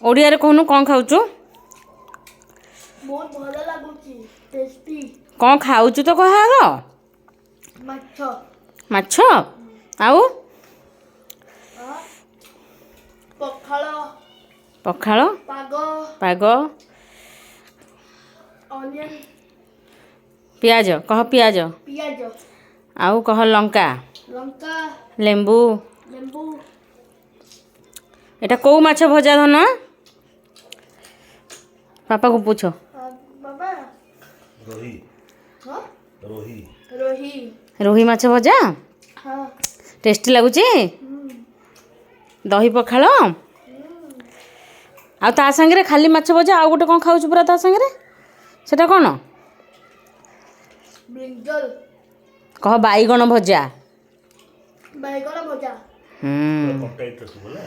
ଓଡ଼ିଆରେ କହୁନୁ, କ'ଣ ଖାଉଛୁ? ବହୁତ ଭଲ ଲାଗୁଛି, ଟେଷ୍ଟି। କ'ଣ ଖାଉଛୁ ତ କହ ଆଗ। ମାଛ। ମାଛ ଆଉ? ପଖାଳ। ପଖାଳ। ପାଗ। ପାଗ। ଅନିଅନ୍। ପିଆଜ କହ, ପିଆଜ। ପିଆଜ। ଆଉ କହ ଲଙ୍କା। ଲଙ୍କା। ଲେମ୍ବୁ। ଲେମ୍ବୁ। ଏଟା କୋଉ ମାଛ ଭଜା ଧନ? ପାପାକୁ ପୁଛ। ବାବା। ରୋହି। ହଁ। ରୋହି। ରୋହି। ରୋହି ମାଛ ଭଜା। ହଁ। ଟେଷ୍ଟି ଲାଗୁଛି? ଦହି ପଖାଳ ଆଉ ତା ସାଙ୍ଗରେ ଖାଲି ମାଛ ଭଜା, ଆଉ ଗୋଟେ କ'ଣ ଖାଉଛୁ ପୁରା ତା ସାଙ୍ଗରେ, ସେଟା କ'ଣ? ବ୍ରିଞ୍ଜଲ। କହ ବାଇଗଣ ଭଜା। ବାଇଗଣ ଭଜା। ହୁଁ। କଣ୍ଟା ସବୁ ହେଲା।